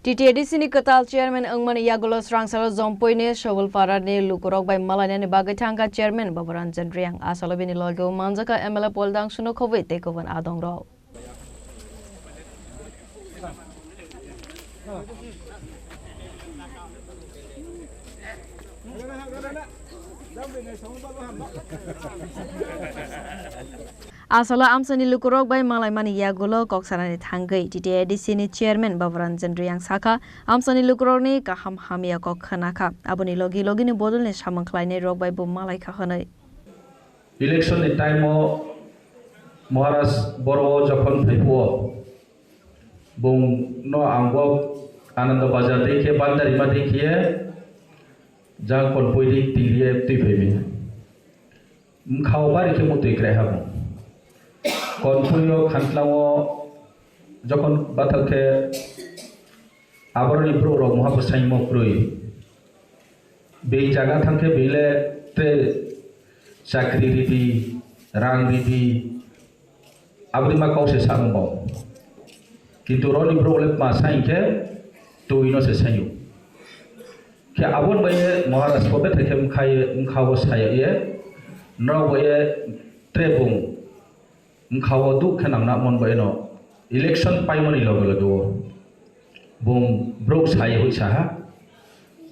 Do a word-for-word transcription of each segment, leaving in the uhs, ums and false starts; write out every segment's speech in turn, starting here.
T T A D C ni kwtal chairman wngmani yagulo srangsalo Jompuini Sobolpara ni lukurok bai malainani bagwi thangkha chairman Baburanjan Reang. Asalo bini logi o manjakha M L A Poldang Suno Khobwi tei kubun adongrok. Asalo amchaini lukurok bai malaimani yagulo kok sanani thangwi T T A D C ni chairman Baburanjan Reang sakha, amchaini lukurokni kaham hamya kok khnakha, aboni logi logini bodolni samung khlainai rok bai bo malaikha hwnwi. Election ni time o Maharaj Boro o jokhon phaiphio, bung no ang bo Ananda Bazar dei khe Bandarima dei khe jang kolpui dei tingri twi phaibi. Mkha o bari khe mutwi krai ha bung. Kolpui o khantlang o jokhon bathal khe aboroni brouh rok muha bwsai mo kwrwi. Beng jaga thang khe beng le tre chakri ridi, rang ridi, aboni ma kok se sa mung bo. Kintu roni brouh le ma sa hinkhe twi no se sayo. Khe aboni bai Maharaj ko bethai khe mkha ye, mkha o saya ye, norok bo ye tre bung. Wngkha o duk khe nangna mon bai no election paimani loge loge o bung brouh sai hoi saha.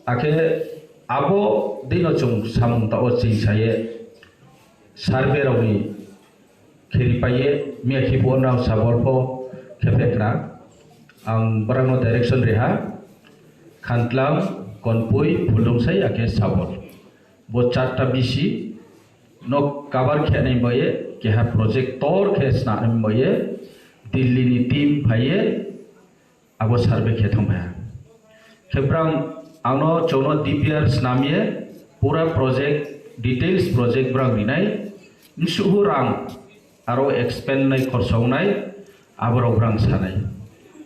Akhe abo dino chwng samung ta o ching saye survey rokni kheri paiye miya khibu o nang sabol pho khe phekna ang borokno direction riha Khantlang, Konpui, Phuldungsai akhe Sabol. Bo charta B C no cover khe nai bai ye, keha project tor khe sna nai bai ye, Delhi ni team phai ye, abo survey khe thang phai ha. Khe brang ang no chwng no D P R snam ye, pura project, details project brang rinai, nsuhu rang aro expand nai khorsa wngnai, aborok brang sanai.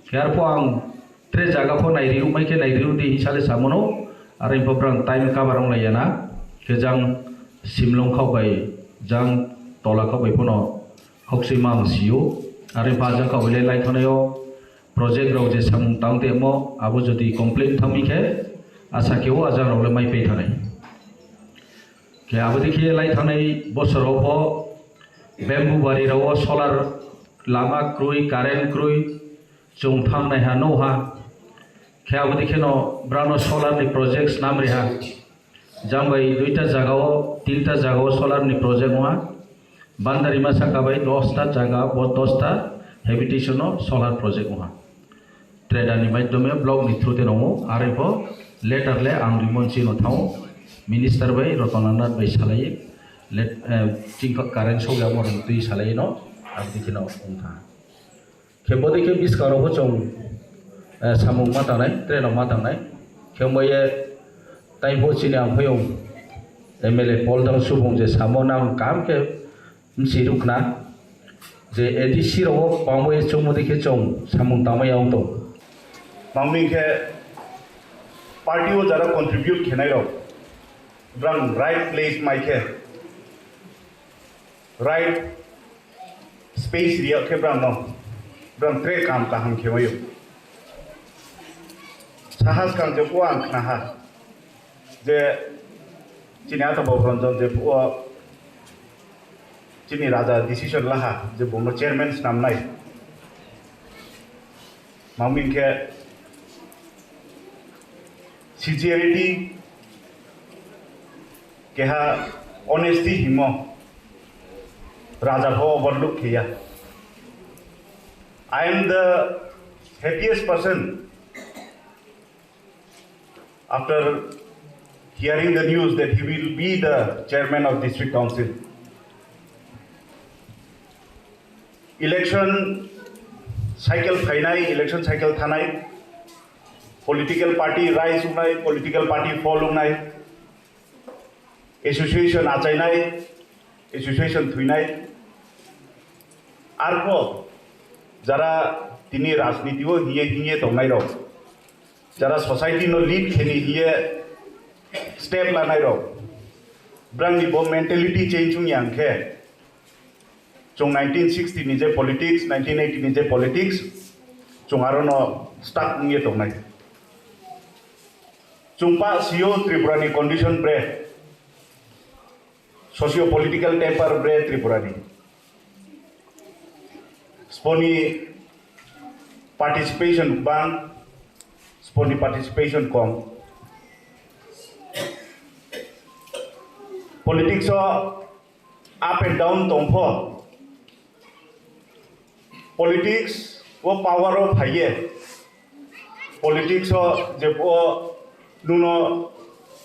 Khe arpho ang tre jaga pho nairi rwmai khe nairi rw di hinsa le samono, aro pho brang time cover wnglai ya na. Khe jang Simlong khok bai, jang Tola khok bai phono hoksoi ma ang sio. Aro pha jang khok bai le lai thanaio project rok je samung tang temo, abo jodi complete thangmi khe asa khe o ajang rok le mai pai thanai. Khe abo dikhe lai thanai bosor o pho Bamboo bari rao solar lama krwi, current krwi, chwng thang nai ha, no ha. Khe abo dikhe no brano solar ni project snam ri ha. Jang bai duita jaga o, tinta jaga o solar ni project wng ha. Bandarima saka bai dosta jaga, bo dosta habitation o solar project wng ha. Trader ni maiddome block ni through te nongo, aroi pho letter le ang rimon chino thao, minister bai Ratan Lal Nath bai salai, let, eh, chingkha current sogya mo rong twi salai no, abdi kheno wngkha. Khe bodi khe biskang rok bo chwng, eh, samung ma tangnai, train rok ma tangnai, khe wngbai ye tai pho chini ang phaiyong M L A Paul Dang Subung je samo nang kaham khe Bisi rwkna je A D C rogo kwbangma chwngmudi khe chwng samung tangma ya wng tong. Mangni khe party o jara contribute khenai rok brang right place mai khe, right space riya khe brang no, brang tre kam kaham khe mayo. Sahas kang je ko ang khna ha. Je chini ata Babu Ranjan je phuo chini raja decision laha je bungno chairman snamnai. Maming khe sincerity keha honesty himo raja pho overlook khiya. I am the happiest person after hearing the news that he will be the chairman of district council. Election cycle phainai, election cycle thanai, political party rise wngnai, political party fall wngnai, association achainai, association thuinai. Arpho jara tini rajniti o hiye hiye tongnai rok, jara society no lead kheni hiye step lanai rok, brangni bo mentality change wngya hwnkhe, chwng nineteen sixty ni je politics, nineteen eighty ni je politics, chwng aro no stuck wngye tongnai. Chwng pa sio Tripura ni condition bre, socio political temper bre Tripura ni. Sponi participation bang, sponi participation kom. Politics o up and down tongpho. Politics o power o phaiye. Politics o jebo nuno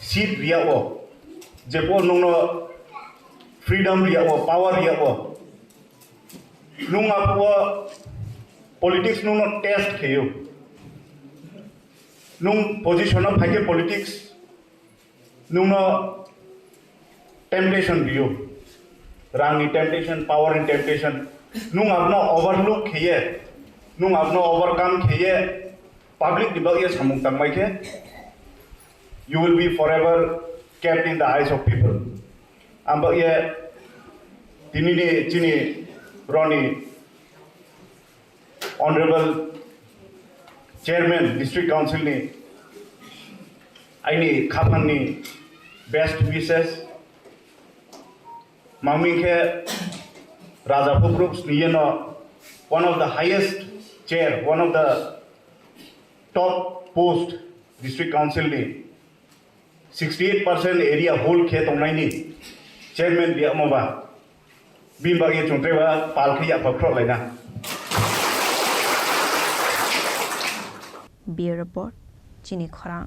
seat riya o, jebo nuno freedom riya o, power riya o. Nung apo politics nuno test kheyo. Nung position o phaikhe politics nungno temptation riyo, rangni temptation, power ni temptation, nung abno overlook kheye, nung abno overcome kheye, public ni bagwi samung tangmai khe, you will be forever kept in the eyes of people. Ang bagwi tini ni chini roni Honorable Chairman District Council ni aini khapang ni best wishes. Mangmi khe Raja Phukruk sniye no one of the highest chair, one of the top post District Council ni sixty eight percent area hold khe tongnaini chairman riyamo ba bini bagwi chwng tei ba pal khe yapha khroh laina. Bureau Report, Chini Khorang.